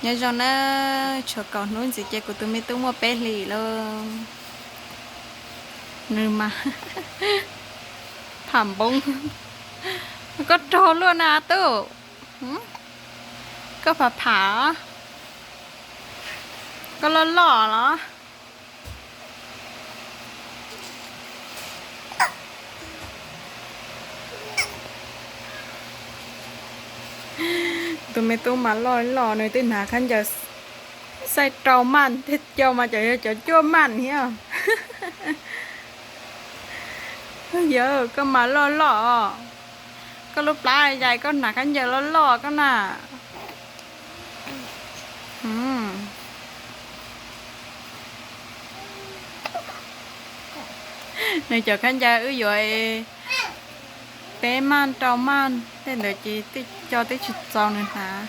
Nyob zoo na, tshuav kaum hnub ntxiv ces kuv tus me tub muaj peb hlis lawm. Nws mas pham npoob. Koj rog luaj na tub. Koj pham pham, koj loj loj los? Tus me tub mas loj loj, nws twb hnav khaub ncaws xaij rau maj, tej co mas cov yog cov cuaj maj thiab. Yawg, koj mas loj loj os. Koj lub plab yais, koj hnav khaub ncaws loj loj koj na. Nws cov khaub ncaws wb yuav peb maj rau maj, tej ntawd ces tej co twb tsis txaus nws hnav.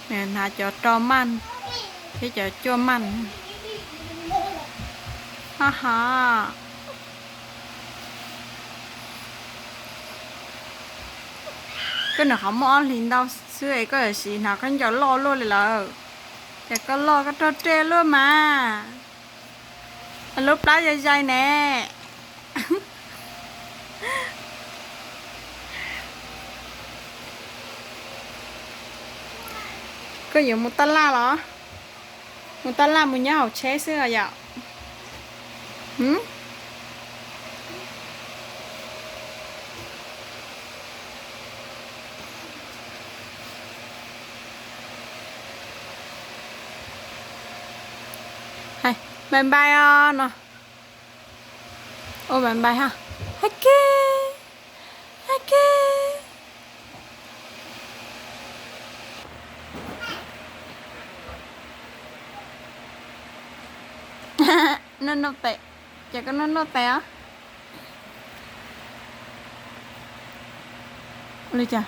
Nws hnav cov rau maj thiab cov cuaj maj. Ha ha. Koj nws qhov muaj ob hlis ntau xwb es koj yuav siv hnav khaub ncaws loj luaj li lawm. Ces koj loj koj rog rej luaj mas. Lub plab yais yais ne. Koj yuav mus taj laj los? Mus taj laj mus nyob hauv tsheb xwb os yom? Hais bye bye os no. Ua bye bye ha. Hais kiag, hais kiag. Noj noj pem, ces koj noj noj pem os. Li cas?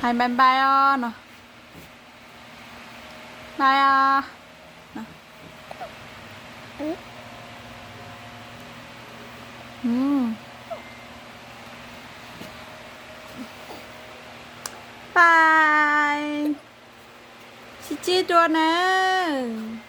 Hais bye bye os no. Bye os. Bye. Sib ntsib dua nawb.